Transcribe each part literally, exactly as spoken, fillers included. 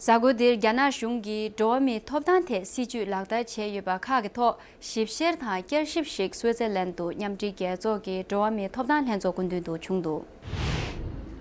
གཟའ་འཁོར་འདིར་རྒྱ་ནག་གཞུང་གིས་འགྲོ་བ་མིའི་ཐོབ་ཐང་ཐད་སྲིད་ཇུས་ལག་བསྟར་བྱས་ཡོད་པ་ཁག་གི་ཐོག་ཞིབ་བཤེར་དང་བསྐྱར་ཞིབ་ཞིག་སུའེ་ཙེར་ལན་དུ་མཉམ་འབྲེལ་རྒྱལ་ཚོགས་ཀྱི་འགྲོ་བ་མིའི་ཐོབ་ཐང་ལྷན་ཚོགས་སྐུ་མདུན་དུ་བྱུང་འདུག་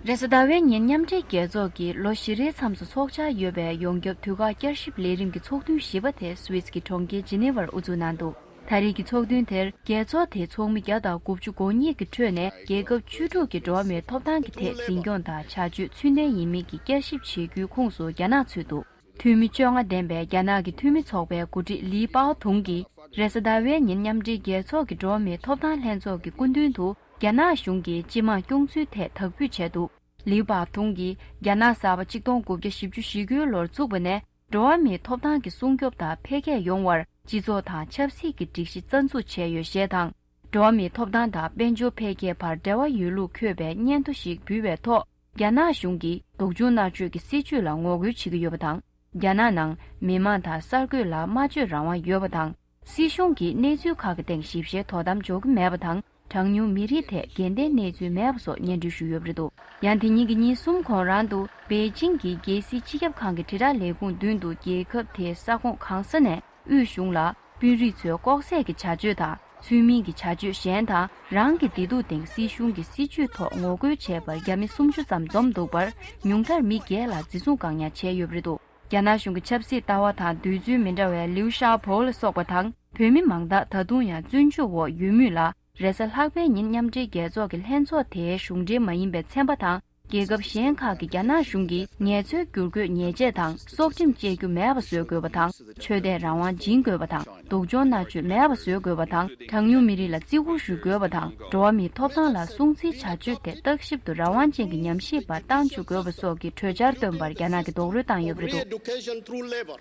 རེས་གཟའ་ཟླ་བའི་ཉིན་མཉམ་འབྲེལ་རྒྱལ་ཚོགས་ཀྱི་ལོ་བཞི་རེའི་མཚམས་སུ་ཚོགས་འཆར་ཡོད་པའི་ཡོངས་ཁྱབ་དུས་བཀག་བསྐྱར་ཞིབ་ལས་རིམ་གྱི་ཚོགས་ཐུན་བཞི་པ་དེ་སུད་སི་གི་གྲོང་ཁྱེར་ཇི་ནི་ཝར་དབུ་འཛུགས་གནང་འདུག་ད་རེས་ཀྱི་ཚོགས་ཐུན་དེར་རྒྱལ་ཚོགས་དེའི་ཚོགས་མི་བརྒྱ་དང་དགུ་བཅུ་གོ་གཉིས་ཀྱི་ཁྲོད་ནས་རྒྱལ་ཁབ་བཅུ་དྲུག་གི་འགྲོ་བ་མིའི་ཐོབ་ཐང་གི་ཐད་འཛིན་སྐྱོང་དང་བྱ་སྤྱོད་ཚུལ་ལྡན་ཡིན་མིན་གྱི་བསྐྱར་ཞིབ་བྱེད་རྒྱུའི་ཁོངས་སུ་རྒྱ་ནག་ཚུད་འདུག་འཐུས་མི་བཅོ་ལྔ་ལྡན་པའི་རྒྱ་ནག་གི་འཐུས་མི་ཚོགས་པའི་འགོ་ཁྲིད་ལི་པའོ་ཐུང་གིས་རེས་གཟའ་ཟླ་བའི་ཉིན་མཉམ་འབྲེལ་རྒྱལ་ཚོགས་ཀྱི་འགྲོ་བ་མིའི་ཐོབ་ཐང་ལྷན་ཚོགས་ཀྱི་སྐུ་མདུན་དུ། རྒྱ་ནག་གཞུང་གིས་སྤྱི་དམངས་སྐྱོང་ཚུལ་ཐད་དག་འབུད་བྱས་འདུག་ལིའུ་པའོ་ཐུང་གིས་རྒྱ་ནག་གསར་པ་ཆིག་སྟོང་དགུ་བརྒྱ་བཞི་བཅུ་ཞེ་དགུའི་ལོར་བཙུགས་པ་ནས་འགྲོ་བ་མིའི་ཐོབ་ཐང་གི་སྲུང་སྐྱོབ་དང་འཕེལ་རྒྱས་ཡོང་བར་སྤྱི་ཚོགས་དང་ཆབ་སྲིད་ཀྱི་སྒྲིག་གཞི་རྩ་འཛུགས་བྱས་ཡོད་ཞེས་དང་། འགྲོ་བ་མིའི་ཐོབ་ཐང་དང་དཔལ་འབྱོར་འཕེལ་རྒྱས་བར་འབྲེལ་བ་ཡོད་ལུགས་འཁོད་པའི་སྙན་ཐོ་ཞིག་འབུལ་བའི་ཐོག་རྒྱ་ནག་གཞུང་གིས་སྡུག་སྦྱོང་མནར་གཅོད་ཀྱི་སྲིད་བྱུས་ལ་ངོ་རྒོལ་བྱེད་ཀྱི་ཡོད་པ་དང་། རྒྱ་ནག་ནང་མི་མང་དང་གསར་འགོད་ལ་སྨྲ་བརྗོད་རང་དབང་ཡོད་པ་དང་། སྲིད་གཞུང་གིས་གནས་ཚུལ་ཁག་གི་སྟེང་ཞིབ་བཤེར་དོ་དམ་འཇོག་གི་མེད་པ་དང་། གྲངས་ཉུང་མི་རིགས་ཐད་འགལ་ཟླའི་གནས་ཚུལ་མེད་པ་སོགས་སྙན་སྒྲོན་ཞུས་ཡོད་པ་རེད་འདུག་ཡང་དེ་ཉིན་གྱི་ཉིན་གསུམ་གོང་རང་དུ་པེ་ཅིང་གི་རྒྱལ་སྲིད་སྤྱི་ཁྱབ་ཁང་གི་དྲིལ་བསྒྲགས་ལས་ཁུངས་མདུན་དུ་རྒྱལ་ཁབ་དེའི་ས་ཁོངས་གང་ས་ནས་དབུས་གཞུང་ལ་དཔོན་རིགས་ཚོའི་ལྐོག་ཟས་ཀྱི་བྱ་སྤྱོད་དང་། ཚུལ་མིན་གྱི་བྱ་སྤྱོད་གཞན་དང་། རང་གི་བདེ་སྡུག་སྟེང་སྲིད་གཞུང་གི་སྲིད་བྱུས་ཐོག་ངོ་རྒོལ་བྱས་པར་རྒྱ་མི་སུམ་ཅུ་ཙམ་འཛོམས་འདུག་པར། ཉུང་མཐར་མི་བརྒྱད་ལ་འཛིན་བཟུང་བཀག་ཉར་བྱས་ཡོད་པ་རེད་འདུག་རྒྱ་ནག་གཞུང་གི་ཆབ་སྲིད་ལྟ་བ་དང་འདོད་ཚུལ་མི་འདྲ་བའི་ལིའུ་ཤའོ་པོ་ལ་སོགས་པ་དང་། བོད་མི་མང་དག་ད་དུང་ཡང་བཙོན་འཇུག་འོག་ཡོད་མུས་ལ། རེས་གཟའ་ལྷག་པའི་ཉིན་མཉམ་འབྲེལ་རྒྱལ་ཚོགས་ཀྱི་ལྷན་ཚོགས་དེའི་གཞུང་འབྲེལ་མ་ཡིན་པའི་ཚན་པ་དང་། རྒྱལ་ཁབ་གཞན་ཁག་གིས་རྒྱ་ནག་གཞུང་གིས་ངལ་རྩོལ་བསྒྱུར་བཀོད་ཉེས་ཆད་དང་སྲོག་ཁྲིམས་བཅད་རྒྱུ་མེད་པ་བཟོ་དགོས་པ་དང་། ཆོས་དད་རང་དབང་སྦྱིན་དགོས་པ་དང་། སྡུག་སྦྱོང་མནར་གཅོད་མེད་པ་བཟོ་དགོས་པ་དང་། གྲངས་ཉུང་མི་རིགས་ལ་བརྩི་བཀུར་ཞུ་དགོས་པ་དང་། འགྲོ་བ་མིའི་ཐོབ་ཐང་ལ་སྲུང་བརྩིའི་བྱ་སྤྱོད་དེ་བརྟག་ཞིབ་ཏུ་རང་དབང་ཅན་གྱི་ཉམས་ཞིབ་པར་བཏང་འཇུག་དགོས་པ་སོགས་ཀྱི་གྲོས་འཆར་བཏོན་པར་རྒྱ་ནག་གིས་རྡོག་རོལ་བཏང་ཡོད་པ་རེད་འདུག Education through labor.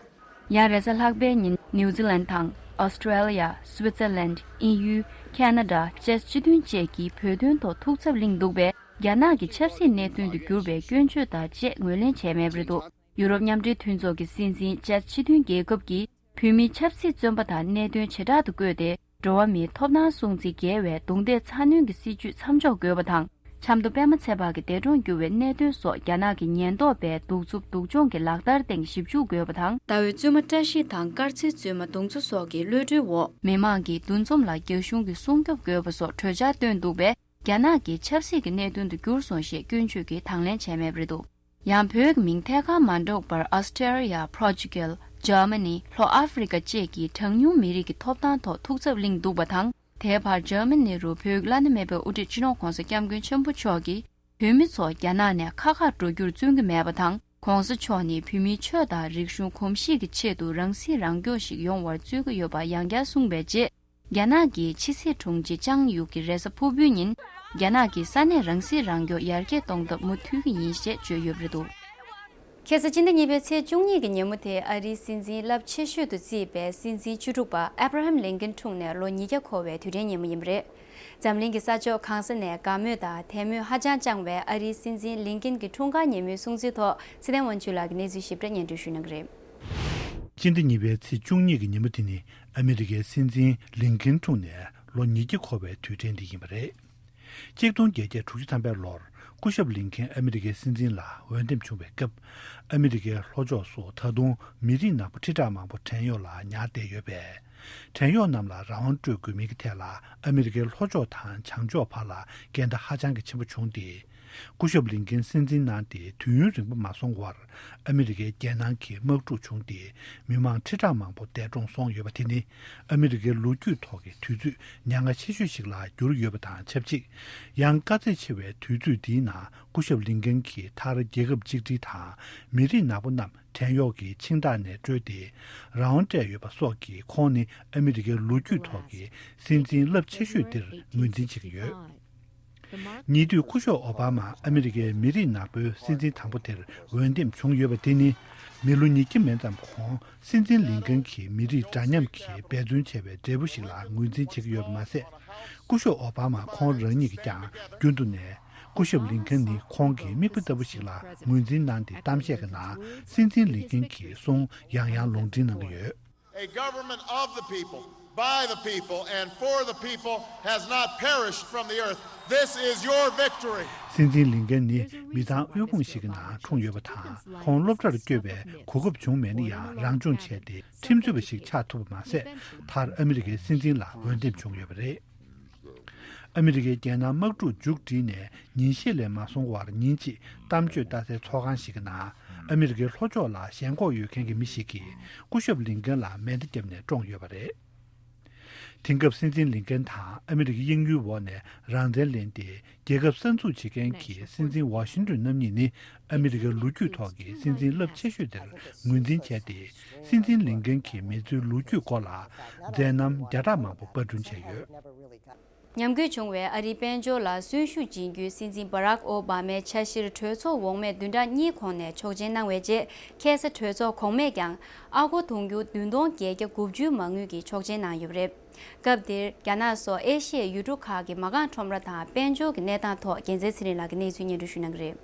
ཡང་རེས་གཟའ་ལྷག་པའི་ཉིན་ནིའུ་ཛི་ལན་དང་། ཨོ་སི་ཀྲེ་ལི་ཡ། སུའི་ཙེར་ལན། དབྱིན་ཡུལ། ཁ་ན་ཌ་བཅས་སྤྱི་མཐུན་བཅས་ཀྱིས་བོད་དོན་ཐོག་ཐུགས་འཚབ་གླེང་འདུག་པས། རྒྱ་ནག་གི་ཆབ་སྲིད་གནད་དོན་དུ་གྱུར་པའི་སྐྱོན་བརྗོད་དང་བཅས་ངོས་ལེན་བྱས་མེད་པ་རེད་འདུག་ཡུ་རོབ་མཉམ་འབྲེལ་མཐུན་ཚོགས་ཀྱི་སྲིད་འཛིན་བཅས་སྤྱི་མཐུན་རྒྱལ་ཁབ་ཀྱིས་བོད་མིའི་ཆབ་སྲིད་བཙོན་པ་དང་གནད་དོན་བྱེ་བྲག་ཏུ་བཀོད་དེ། འགྲོ་བ་མིའི་ཐོབ་ཐང་སྲུང་བརྩི་འགལ་བའི་རྡུང་རྡེག་ཚ་གནོན་གྱི་སྲིད་བྱུས་མཚམས་འཇོག་དགོས་པ་དང་། ཆབ་མདོ་པད་མ་ཚེ་དཔག་གི་འདས་གྲོངས་གྱུར་བའི་གནད་དོན་སོགས་རྒྱ་ནག་གི་ཉེན་རྟོག་པའི་གདུག་རྩུབ་སྡུག་སྦྱོང་གི་ལག་བསྟར་སྟེང་ཞིབ་འཇུག་དགོས་པ་དང་། ཟླ་འོད་བཙུན་མ་བཀྲ་ཤིས་དང་དཀར་ཚེ་བཙུན་མ་རྡུང་འཚོ་སོགས་ཀྱི་གློད་གྲོལ་འོག་མི་མང་གི་འདུ་འཛོམས་ལ་རྒྱ་གཞུང་གིས་སྲུང་སྐྱོབ་དགོས་པ་སོགས་གྲོས་འཆར་བཏོན་འདུག་པས། རྒྱ་ནག་གི་ཆབ་སྲིད་ཀྱི་གནད་དོན་དུ་གྱུར་སོང་ཞེས་སྐྱོན་བརྗོད་ཀྱིས་དང་ལེན་བྱས་མེད་པ་རེད་འདུག་ཡང་བོད་ཀྱི་མིང་ཐད་ཀར་མ་འདྲ་བར་ཨོ་སི་ཀྲེ་ལི་ཡ། པོར་ཅུ་གལ། འཇར་མ་ནི། ལྷོ་ཨ་ཧྥེ་རི་ཀ་བཅས་ཀྱིས་གྲངས་ཉུང་མི་རིགས་ཀྱི་ཐོབ་ཐང་ཐོག་ཐུགས་འཚབ་གླེང་འདུག་པ་དང་། དེའི་བར་འཇར་མ་ནི་རུ་བོད་ཀྱི་བླ་ན་མེད་པའི་དབུ་ཁྲིད་སྤྱི་ནོར་༧གོང་ས་༧སྐྱབས་མགོན་ཆེན་པོ་མཆོག་གིས་བོད་མི་ཚོ་རྒྱ་ནག་ནས་ཁ་ཁར་འགྲོ་རྒྱུར་བརྩོན་གྱི་མེད་པ་དང་། ༧གོང་ས་མཆོག་ནི་བོད་མིའི་ཆོས་དང་རིག་གཞུང་གོམས་གཤིས་ཀྱི་ཆེད་དུ་རང་སྲིད་རང་སྐྱོང་ཞིག་ཡོང་བར་བརྩོན་གྱི་ཡོད་པ་ཡང་བསྐྱར་གསུངས་པའི་རྗེས། རྒྱ་ནག་གི་ཕྱི་སྲིད་དྲུང་ཆེ་ཅང་ཡུག་གིས་རེས་གཟའ་ཕུར་བུའི་ཉིན། རྒྱ་ནག་གི་ས་གནས་རང་སྲིད་རང་སྐྱོང་ཡར་རྒྱས་གཏོང་ཐབས་མུ་མཐུད་ཀྱི་ཡིན་ཞེས་བརྗོད་ཡོད་པ་རེད་འདུག་ཁ་སང་སྤྱི་ཟླ་གཉིས་པའི་ཚེས་བཅུ་གཉིས་ཀྱི་ཉིན་མོ་དེ་ཨ་རིའི་སྲིད་འཛིན་རླབས་ཆེ་ཤོས་དུ་བརྩིས་པའི་སྲིད་འཛིན་བཅུ་དྲུག་པ་ཨབ་ར་ཧམ་ལིན་ཀིན་འཁྲུངས་ནས་ལོ་ཉིས་བརྒྱ་འཁོར་བའི་དུས་དྲན་ཉིན་མོ་ཡིན་པ་རེད། འཛམ་གླིང་གི་ས་ཕྱོགས་གང་ས་ནས་དགའ་མོས་དང་དད་མོས་ཧ་ཅང་བཅངས་པའི་ཨ་རིའི་སྲིད་འཛིན་ལིན་ཀིན་གྱི་འཁྲུངས་སྐར་ཉིན་མོའི་སྲུང་བརྩིའི་ཐོག་ཚེ་བརྟན་དབང་ཕྱུག་ལགས་ཀྱིས་གནས་ཚུལ་ཞིབ་ཕྲ་སྙན་སྒྲོན་ཞུ་གནང་གི་རེད། སྤྱི་ཟླ་གཉིས་པའི་ཚེས་བཅུ་གཉིས་ཀྱི་ཉིན་མོ་དེ་ནི་ཨ་མི་རི་ཀའི་སྲིད་འཛིན་ལིན་ཀིན་འཁྲུངས་ནས་ལོ་ཉིས་བརྒྱ་འཁོར་བའི་དུས་དྲན་དེ་ཡིན་པ་རེད། གཅིག་སྟོང་བརྒྱད་བརྒྱ་དྲུག་ཅུ་ཐམ་པའི་ལོར་སྐུ་ཞབས་ལིན་ཀིན་ཨ་མི་རི་ཀའི་སྲིད་འཛིན་ལ་འོས་འདེམས་བྱུང་བའི་སྐབས། ཨ་མི་རི་ཀའི་ལྷོ་ཕྱོགས་སུ་ད་དུང་མི་རིགས་ནག་པོ་ཁྲི་ཕྲག་མང་པོ་བྲན་གཡོག་ལ་ཉར་བསྡད་ཡོད་པས། བྲན་གཡོག་རྣམས་ལ་རང་དབང་སྤྲོད་དགོས་མིན་གྱི་ཐད་ལ་ཨ་མི་རི་ཀའི་ལྷོ་ཕྱོགས་དང་བྱང་ཕྱོགས་བར་ལ་འགལ་ཟླ་ཧ་ཅང་གི་ཆེན་པོ་བྱུང་སྟེ། སྐུ་ཞབས་ལིན་ཀིན་སྲིད་འཛིན་གནང་སྟེ་དུས་ཡུན་རིང་པོ་མ་སོང་བར། ཨ་མི་རི་ཀའི་རྒྱལ་ནང་གི་དམག་འཁྲུག་བྱུང་སྟེ། མི་མང་ཁྲི་ཕྲག་མང་པོ་འདས་གྲོངས་སོང་ཡོད་པ་དེ་ནི། ཨ་མི་རི་ཀའི་ལོ་རྒྱུས་ཐོག་གི་དུས་ཚོད་ཉག་ང་ཆེ་ཤོས་ཤིག་ལ་གྱུར་ཡོད་པ་དང་ཆབས་ཅིག་ཡང་དཀའ་ཚེགས་ཆེ་བའི་དུས་ཚོད་འདིའི་ནང་སྐུ་ཞབས་ལིན་ཀིན་གྱིས་མཐར་རྒྱལ་ཁབ་གཅིག་སྒྲིལ་དང་། མི་རིགས་ནག་པོ་རྣམས་བྲན་གཡོག་གི་འཆིང་ཐག་ནས་བཀྲོལ་ཏེ། རང་དབང་སྤྲད་ཡོད་པ་སོགས་ཀྱིས་ཁོང་ནི་ཨ་མི་རི་ཀའི་ལོ་རྒྱུས་ཐོག་གི་སྲིད་འཛིན་རླབས་ཆེ་ཤོས་འདིར་ངོས་འཛིན་བྱེད་ཀྱི་ཡོད། ཉེ་དུས་སྐུ་ཞབས་ཨོ་བྷ་མ་ཨ་མི་རི་ཀའི་མི་རིགས་ནག་པོའི་སྲིད་འཛིན་དང་པོ་དེར་འོས་འདེམས་བྱུང་ཡོད་པ་དེ་ནི། མི་ལོ་ཉིས་བརྒྱ་མན་ཙམ་གོང་སྲིད་འཛིན་ལིན་ཀིན་གྱིས་མི་རིགས་འདྲ་མཉམ་གྱི་འབད་བརྩོན་བྱས་པའི་འབྲས་བུ་ཞིག་ལ་ངོས་འཛིན་བྱེད་ཀྱི་ཡོད་པ་མ་ཟད། སྐུ་ཞབས་ཨོ་བྷ་མ་ཁོང་རང་ཉིད་ཀྱིས་ཀྱང་རྒྱུན་དུ་ནས། སྐུ་ཞབས་ལིན་ཀིན་ནི་ཁོང་གི་མིག་དཔེ་ལྟ་བུ་ཞིག་ལ་ངོས་འཛིན་གནང་སྟེ་གཏམ་བཤད་ཀྱི་ནང་སྲིད་འཛིན་ལིན་ཀིན་གྱི་གསུང་ཡང་ཡང་ལུང་འདྲེན་གནང་གི་ཡོད། A government of the people. By the people and for the people has not perished from the earth. This is your victory. སྲིད་འཛིན་ལིན་ཀན་ནི་མི་ཚང་དབུལ་ཕོངས་ཤིག་གི་ནང་འཁྲུངས་ཡོད་པ་དང་། ཁོང་སློབ་གྲྭར་བསྐྱོད་པའི་གོ་སྐབས་བྱུང་མེད་ན་ཡང་། རང་སྦྱོང་བྱས་ཏེ་ཁྲིམས་རྩོད་པ་ཞིག་ཆགས་ཐུབ་པ་མ་ཟད། མཐར་ཨ་མི་རི་ཀའི་སྲིད་འཛིན་ལ་འོས་འདེམས་བྱུང་ཡོད་པ་རེད། ཨ་མི་རི་ཀའི་རྒྱལ་ནང་དམག་འཁྲུག་མཇུག་བསྒྲིལ་ནས་ཉིན་ཤས་ལས་མ་སོང་བར། ཉིན་གཅིག་གཏམ་བརྗོད་ལྟ་སའི་ཚོགས་ཁང་ཞིག་གི་ནང་། ཨ་མི་རི་ཀའི་ལྷོ་ཕྱོགས་ལ་ཞེན་ཁོག་ཡོད་མཁན་གྱི་མི་ཞིག་གིས་སྐུ་ཞབས་ལིན་ཀན་ལ་མེ་མདའ་བརྒྱབ་ནས་བཀྲོངས་ཡོད་པ་རེད། དེང་སྐབས་སྲིད་འཛིན་ལིན་ཀན་དང་ཨ་མི་རི་ཀའི་གཡས་གཡོན་འོག་ནས་རང་བཙན་ལེན་ཏེ། རྒྱལ་ཁབ་གསར་འཛུགས་བྱེད་མཁན་གྱི་སྲིད་འཛིན་ཝ་ཤིང་ཏོན་རྣམ་གཉིས་ནི། ཨ་མི་རི་ཀའི་ལོ་རྒྱུས་ཐོག་གི་སྲིད་འཛིན་རླབས་ཆེ་ཤོས་དེར་ངོས་འཛིན་བྱས་ཏེ། སྲིད་འཛིན་ལིན་ཀན་གྱི་མི་ཚེའི་ལོ་རྒྱུས་སྐོར་ལ་མཛད་རྣམ་བརྒྱ་ཕྲག་མང་པོ་པར་སྐྲུན་བྱས་ཡོད། ཉམས་རྒུད་བྱུང་བའི་ཨ་རིའི་དཔལ་འབྱོར་ལ་གསོན་ཤུགས་སྦྱིན་རྒྱུའི་སྲིད་འཛིན་བྷ་རག་ཨོ་བྷ་མའི་འཆར་གཞིར་གྲོས་ཚོགས་འོག་མས་བདུན་ཕྲག་གཉིས་གོང་ནས་ཆོག་མཆན་གནང་བའི་རྗེས། ཁ་སང་གྲོས་ཚོགས་གོང་མས་ཀྱང་ཨ་སྒོར་དུང་ཕྱུར་བདུན་སྟོང་བརྒྱད་བརྒྱ་དགུ་བཅུ་མ་དངུལ་གྱི་ཆོག་མཆན་གནང་ཡོད་པ་རེད། སྐབས་དེར་རྒྱ་ནག་སོགས་ཨེ་ཤི་ཡའི་ཡུལ་གྲུ་ཁག་གི་མ་རྐང་ཁྲོམ་ར་དང་དཔལ་འབྱོར་གྱི་གནས་སྟངས་ཐོག་རྒྱལ་མཚན་ཚེ་རིང་ལགས་ཀྱིས་གནས་ཚུལ་སྙན་སྒྲོན་ཞུ་གནང་གི་རེད།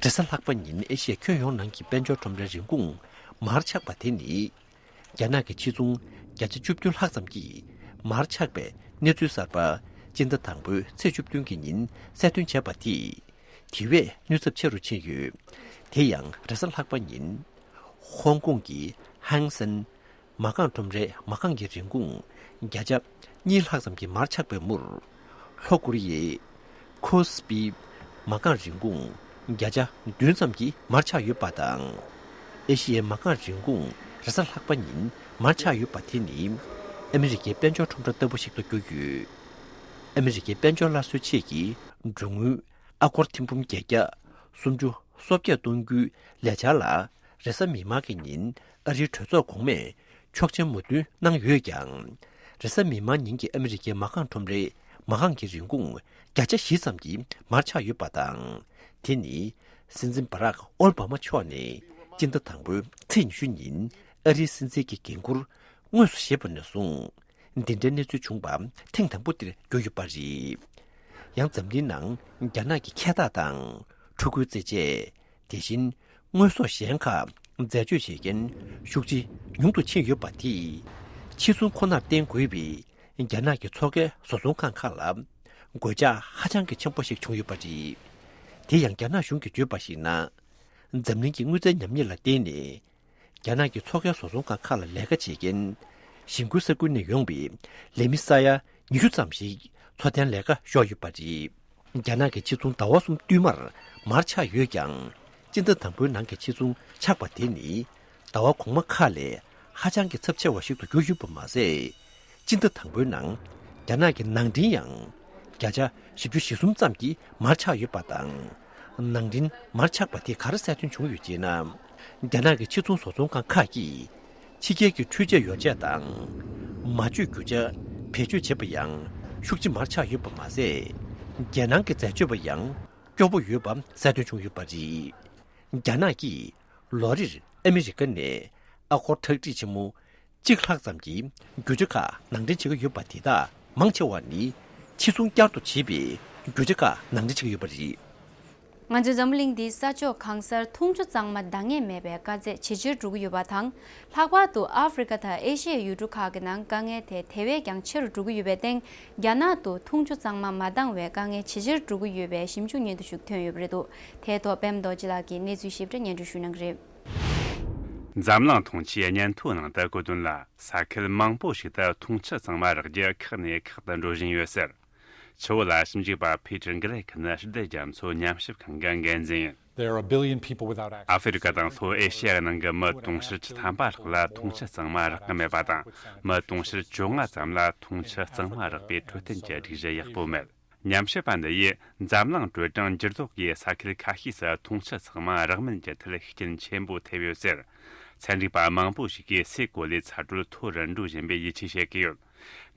རེས་གཟའ་ལྷག་པ་ཉིན་ཨེ་ཤི་ཡའི་ཁྱོན་ཡོངས་ནང་གི་དཔལ་འབྱོར་ཁྲོམ་རའི་རིན་གོང་མར་ཆག་པ་དེ་ནི། རྒྱ་ནག་གི་ཕྱི་ཚོང་བརྒྱ་ཆ་བཅུ་བདུན་ལྷག་ཙམ་གྱིས་མར་ཆག་པའི་གནས་ཚུལ་གསར་པ། སྤྱི་ཟླ་དང་པོའི་ཚེས་བཅུ་བདུན་གྱི་ཉིན་གསལ་སྟོན་བྱས་པ་དེས། དེ་བས་གནོད་ཚབས་ཆེ་རུ་ཕྱིན་ཡོད། དེ་ཡང་རེས་གཟའ་ལྷག་པ་ཉིན། ཧོང་ཀོང་གི་ཧང་སན་མ་རྐང་ཁྲོམ་རའི་མ་རྐང་གི་རིན་གོང་བརྒྱ་ཆ་གཉིས་ལྷག་ཙམ་གྱིས་མར་ཆག་པའི་མུར། ལྷོ་ཀོ་རི་ཡའི་ཁོ་སི་པི་མ་རྐང་རིན་གོང་བརྒྱ་ཆ་བདུན་ཙམ་གྱིས་མར་ཆག་ཡོད་པ་དང་། ཨེ་ཤི་ཡའི་མ་རྐང་རིན་གོང་རེས་གཟའ་ལྷག་པ་ཉིན་མར་ཆག་ཡོད་པ་དེ་ནི། ཨ་མི་རི་ཀའི་དཔལ་འབྱོར་ཁྲོམ་ར་ལྟ་བུ་ཞིག་ཏུ་གྱུར་ཡོད། ཨ་མི་རི་ཀའི་དཔལ་འབྱོར་སླར་གསོའི་ཆེད་ཀྱི་གྲོན་དངུལ་ཨ་སྒོར་ཐེར་འབུམ་བརྒྱད་བརྒྱ་སུམ་ཅུ་སོ་བརྒྱད་གཏོང་རྒྱུའི་ལས་འཆར་ལ། རེས་གཟའ་མིག་དམར་གྱི་ཉིན་ཨ་རིའི་གྲོས་ཚོགས་གོང་མས་ཆོག་མཆན་མོས་མཐུན་གནང་ཡོད་ཀྱང་། རེས་གཟའ་མིག་དམར་ཉིན་གྱི་ཨ་མི་རི་ཀའི་མ་རྐང་ཁྲོམ་རའི་མ་རྐང་གི་རིན་གོང་བརྒྱ་ཆ་བཞི་ཙམ་གྱིས་མར་ཆག་ཡོད་པ་དང་། དེ་ནི་སྲིད་འཛིན་བྷ་རག་ཨོ་བྷ་མ་མཆོག་ནས་སྤྱི་ཟླ་དང་པོའི་ཚེས་ཉི་ཤུ་ཉིན་ཨ་རིའི་སྲིད་འཛིན་གྱི་འགན་འཁུར་དངོས་སུ་བཞེས་པ་ནས་བཟུང་། འདི་འདྲའི་གནས་ཚུལ་བྱུང་བ་ཐེངས་དང་པོ་དེར་གྱུར་ཡོད་པ་རེད། ཡང་འཛམ་གླིང་ནང་རྒྱ་ནག་གི་ཁྱད་རྟགས་དང་ཕྲུ་གུའི་རྩེད་ཆས། དེ་བཞིན་དངོས་ཟོག་གཞན་ཁག་འཛད་སྤྱོད་བྱེད་མཁན་ཤུགས་ཆེ་ཉུང་དུ་ཕྱིན་ཡོད་པ་དེས། ཕྱི་ཚོང་ཁོ་ནར་བརྟེན་དགོས་པའི་རྒྱ་ནག་གི་མཚོ་ཁའི་བཟོ་ཚོང་ཁང་ཁག་ལ་གོད་ཆག་ཧ་ཅང་གི་ཆེན་པོ་ཞིག་བྱུང་ཡོད་པ་རེད། དེ་ཡང་རྒྱ་ནག་གཞུང་གིས་བརྗོད་པར་གཞིགས་ན། འཛམ་གླིང་གི་དངུལ་རྩའི་ཉམས་ཉེས་ལ་བརྟེན་ནས། རྒྱ་ནག་གི་མཚོ་ཁའི་བཟོ་ཚོང་ཁང་ཁག་ལ་ལས་ཀ་བྱེད་མཁན་གཞིས་འགོའི་ས་ཁུལ་ནས་ཡོང་བའི་ལས་མི་ས་ཡ་ཉི་ཤུ་ཙམ་ཞིག་འཚོ་རྟེན་ལས་ཀ་ཤོར་ཡོད་པ་རེད། རྒྱ་ནག་གི་ཕྱི་ཚོང་ཟླ་བ་གསུམ་བསྟུད་མར་མར་ཆག་ཡོད་ཀྱང་། སྤྱི་ཟླ་དང་པོའི་ནང་གི་ཕྱི་ཚོང་ཆག་པ་དེ་ནི་ཟླ་བ་གོང་མ་ཁག་ལས་ཧ་ཅང་གི་ཚབས་ཆེ་བ་ཞིག་ཏུ་གྱུར་ཡོད་པ་མ་ཟད། སྤྱི་ཟླ་དང་པོའི་ནང་རྒྱ་ནག་གི་ནང་འདྲེན་ཡང་བརྒྱ་ཆ་བཞི་བཅུ་ཞེ་གསུམ་ཙམ་གྱིས་མར་ཆག་ཡོད་པ་དང་། ནང་འདྲེན་མར་ཆག་པ་དེ་ག་རེ་གསལ་སྟོན་བྱུང་ཡོད་ཅེ་ན། རྒྱ་ནག་གི་ཕྱི་ཚོང་བཟོ་ཚོང་ཁང་ཁག་གིས་ཕྱི་རྒྱལ་གྱི་འཕྲུལ་ཆས་ཡོ་བྱད་དང་མ་བཅོས་རྒྱུ་ཆ་བེད་སྤྱོད་བྱེད་པ་ཡང་ཤུགས་ཆེ་མར་ཆག་ཡོད་པ་མ་ཟད། རྒྱལ་ནང་གི་འཛད་སྤྱོད་པ་ཡང་སྐྱོ་པོ་ཡོད་པ་གསལ་སྟོན་བྱུང་ཡོད་པ་རེད། རྒྱ་ནག་གིས་ལོ་རེར་ཨ་མི་རི་ཀ་ནས་ཨ་སྒོར་ཁྲག་ཁྲིག་ཆེན་མོ་གཅིག་ལྷག་ཙམ་གྱི་རྒྱུ་ཆ་ཁག་ནང་འདྲེན་བྱེད་ཀྱི་ཡོད་པ་དེ་དག་མང་ཆེ་བ་ནི་ཕྱི་ཚོང་བསྐྱར་དུ་བྱེད་པའི་རྒྱུ་ཆ་ཁག་ནང་འདྲེན་བྱེད་ཀྱི་ཡོད་པ་རེད། ང་ཚོའི་འཛམ་བུ་གླིང་འདིའི་ས་ཕྱོགས་གང་སར་འཐུང་ཆུ་གཙང་མ་འདང་ངེས་མེད་པའི་དཀའ་ཚེགས་ཇེ་ཆེར་འགྲོ་གི་ཡོད་པ་དང་། ལྷག་པར་དུ་ཨ་ཧྥེ་རི་ཁ་དང་ཨེ་ཤི་ཡའི་ཡུལ་གྲུ་ཁག་གི་ནང་དཀའ་ངལ་དེ་དེ་བས་ཀྱང་ཆེ་རུ་འགྲོ་གི་ཡོད་པའི་སྟེང་། རྒྱ་ནག་ཏུ་འཐུང་ཆུ་གཙང་མ་མ་འདང་བའི་དཀའ་ངལ་ཇེ་ཆེར་འགྲོ་གི་ཡོད་པའི་ཞིབ་འཇུག་སྙན་ཐོ་ཞིག་ཐོན་ཡོད་པ་རེད་འདུག་དེའི་ཐོག་པད་མ་རྡོ་རྗེ་ལགས་ཀྱིས་གནས་ཚུལ་ཞིབ་ཕྲ་སྙན་སྒྲོན་ཞུ་གནང་གི་རེད། འཛམ་གླིང་འཐུང་ཆུའི་སྙན་ཐོའི་ནང་དུ་བཀོད་དོན་ལ། ས་ཁུལ་མང་པོ་ཞིག་ཏུ་འཐུང་ཆུ་གཙང་མ་རག་རྒྱུ་ཁག་ནས་ཁག་ཏུ་འགྲོ་བཞིན་ཡོད་ཟེར། ཆུ་བོ་ལ་ཞིབ་འཇུག་པ་ཕི་ཏྲ་གྷི་ལེ་ཁི་ནི་ཞི་བདེ་རྒྱ་མཚོའི་ཉམས་ཞིབ་ཁང་གི་འགན་འཛིན་ཡིན། There are a billion people without access. ཨ་ཧྥེ་རི་ཁ་དང་ལྷོ་ཨེ་ཤི་ཡ་ནང་གི་མི་དུང་ཕྱུར་བཅུ་ཐམ་པ་ལྷག་ལ་འཐུང་ཆུ་གཙང་མ་རག་གི་མེད་པ་དང་། མི་དུང་ཕྱུར་བཅོ་ལྔ་ཙམ་ལ་འཐུང་ཆུ་གཙང་མ་རག་པའི་འཕྲོད་བསྟེན་གྱི་སྒྲིག་གཞི་ཡག་པོ་མེད། ཉམས་ཞིབ་པ་འདི་ཡིས་འཛམ་གླིང་དྲོད་གྲང་འགྱུར་ལྡོག་གིས་ས་ཁུལ་ཁ་ཤས་སུ་འཐུང་ཆུ་གཙང་མ་རག་མིན་གྱི་ཐད་ཤུགས་རྐྱེན་ཆེན་པོ་ཐེབས་ཡོད་ཟེར། ཚན་རིག་པ་མང་པོ་ཞིག་གིས་སའི་གོ་ལའི་ཚ་དྲོད་མཐོ་རུ་འགྲོ་བཞིན་པའི་ཡིད་ཆེས་བྱེད་ཀྱི་ཡོད།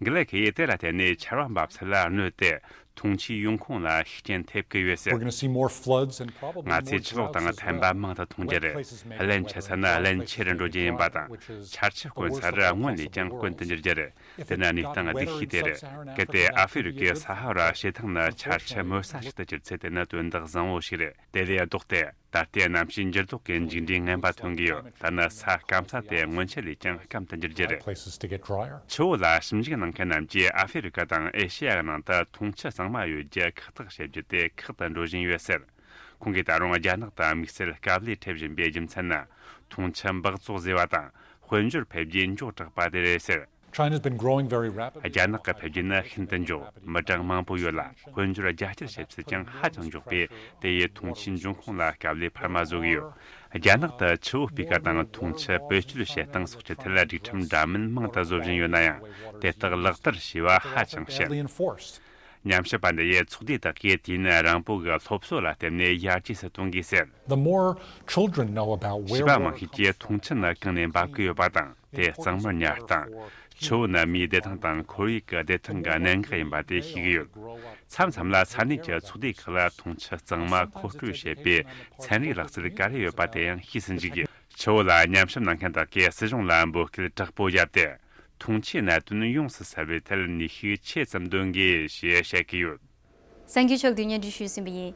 འགི་ལེ་ཁེ་ཡིས་དེ་ལ་བརྟེན་ནས་ཆར་པ་འབབ་ཚད་ལ་གནོད་དེ། འཐུང་ཆུའི་ཡོང་ཁུངས་ལ་ཤུགས་རྐྱེན་ཐེབས་ཀྱི་ཡོད་ཟེར། We're going to see more floods and probably ང་ཚོས་ཆུ་ལོག་དང་ཐན་པ་མང་དུ་མཐོང་རྒྱུ་རེད། བརླན་ཆེ་ས་ནས་བརླན་ཆེ་རུ་འགྲོ་རྒྱུ་ཡིན་པ་དང་། ཆར་ཆུ་དཀོན་ས་རུ་སྔོན་ལས་ཀྱང་དཀོན་དུ་འགྱུར་རྒྱུ་རེད། དེ་ནི་གནས་སྟངས་བདེ་ཤོས་དེ་རེད། གལ་ཏེ་ཨ་ཧྥེ་རི་ཁའི་ས་ཧ་ར་བྱེ་ཐང་ནི་ཆར་ཆུ་མོད་ས་ཞིག་ཏུ་གྱུར་ཚེ། དེ་ནི་དོན་དག་བཟང་བོ་ཞིག་རེད། དེ་ལས་ལྡོག་སྟེ། ད་ལྟའི་གནམ་གཤིས་འགྱུར་ལྡོག་གི་མཇུག་འབྲས་ངན་པ་ཐོན་གྱི་ཡོད། ད་ནི་ས་སྐམ་ས་དེ་སྔོན་ཆད་ལས་ཀྱང་སྐམ་དུ་འགྱུར་རྒྱུ་རེད། Places to get drier. ཆུ་བོ་ལ་ཞིབ་འཇུག་གནང་མཁན་རྣམས་ཀྱིས་ཨ་ཧྥེ་རི་ཁ་དང་ཨེ་ཤེ་ཡ་ནང་དུ་འཐུང་ཆུ་གཙང་མ་ཡོད་རྒྱུ་ཁག་ཐེག་བྱེད་རྒྱུ་དེ་ཁག་ཏུ་འགྲོ་བཞིན་ཡོད་ཟེར། ཁོང་གིས་ད་རུང་རྒྱ་ནག་ཏུ་དམིགས་བསལ་དཀའ་ལས་འཕྲད་བཞིན་པའི་རྒྱུ་མཚན་ནི། འཐུང་ཆུ་འབག་བཙོག་ཟེར་བ་དང་། དཔལ་འབྱོར་འཕེལ་རྒྱས་མགྱོགས་དྲགས་པ་དེ་རེད་ཟེར། China's been growing very rapidly. རྒྱ་ནག་གི་འཕེལ་རྒྱས་ནི་ཤིན་ཏུ་མགྱོགས། མི་གྲངས་མང་པོ་ཡོད་ལ། དཔལ་འབྱོར་རྒྱ་སྐྱེད་བྱེད་ཚད་ཀྱང་ཧ་ཅང་མགྱོགས་པས། དེ་ཡིས་འཐུང་ཆུའི་འབྱུང་ཁུངས་ལ་དཀའ་ལས་འཕར་མ་བཟོ་གི་ཡོད། རྒྱ་ནག་ཏུ་ཆུ་བོ་སྤུས་ཀ་དང་འཐུང་ཆུ་བེད་སྤྱོད་བྱེད་སྟངས་སོགས་ཀྱི་ཐད་ལ་སྒྲིག་ཁྲིམས་འདྲ་མིན་མང་དུ་བཟོ་བཞིན་ཡོད་ན་ཡང་། དེ་དག་ལག་བསྟར་བྱས་པ་ཧ་ཅང་ཞན། Badly enforced. ཉམས་ཞིབ་པ་འདི་ཡིས་ཚོགས་སྡེ་དག་གིས་དུས་ཡུན་རིང་པོ་གི་སློབ་གསོ་ལ་བརྟེན་ནས་ཡར་རྒྱས་སུ་གཏོང་དགོས་ཟེར། The more children know about where བྱིས་པ་water མང་ཤོས་ཀྱིས་འཐུང་ཆུ་ནི་གང་ནས་འབབ་ཀྱི་ཡོད་པ་དང་། དེ་གཙང་མར་ཉར་སྟངས། ཆུ་བོ་ནི་མིའི་བདེ་ཐང་དང་ཁོར་ཡུག་གི་བདེ་ཐང་གི་གནད་འགག་ཡིན་པ་དེ་ཤེས་ཀྱི་ཡོད། མཚམས་མཚམས་ལ་ས་གནས་ཀྱི་ཚོགས་སྡེ་ཁག་ལ་འཐུང་ཆུ་གཙང་མ་མཁོ་སྤྲོད་བྱེད་པའི་ཚན་རིག་ལག་རྩལ་ག་རེ་ཡོད་པ་དེ་ཡང་ཤེས་སུ་འཇུག་གི། ཆུ་བོ་ལ་ཉམས་ཞིབ་གནང་མཁན་དག་གིས་སྲིད་གཞུང་ལ་འབོད་སྐུལ་དྲག་པོ་བརྒྱབ་སྟེ། འཐུང་ཆུའི་གནད་དོན་ཡོངས་སུ་སེལ་བའི་ཐད་ནུས་ཤུགས་ཆེ་ཙམ་འདོན་དགོས་ཞེས་བཤད་ཀྱི་ཡོད། གསར་འགྱུར་ཕྱོགས་བསྡུས་སྙན་སྒྲོན་ཞུས་ཟིན་པ་ཡིན།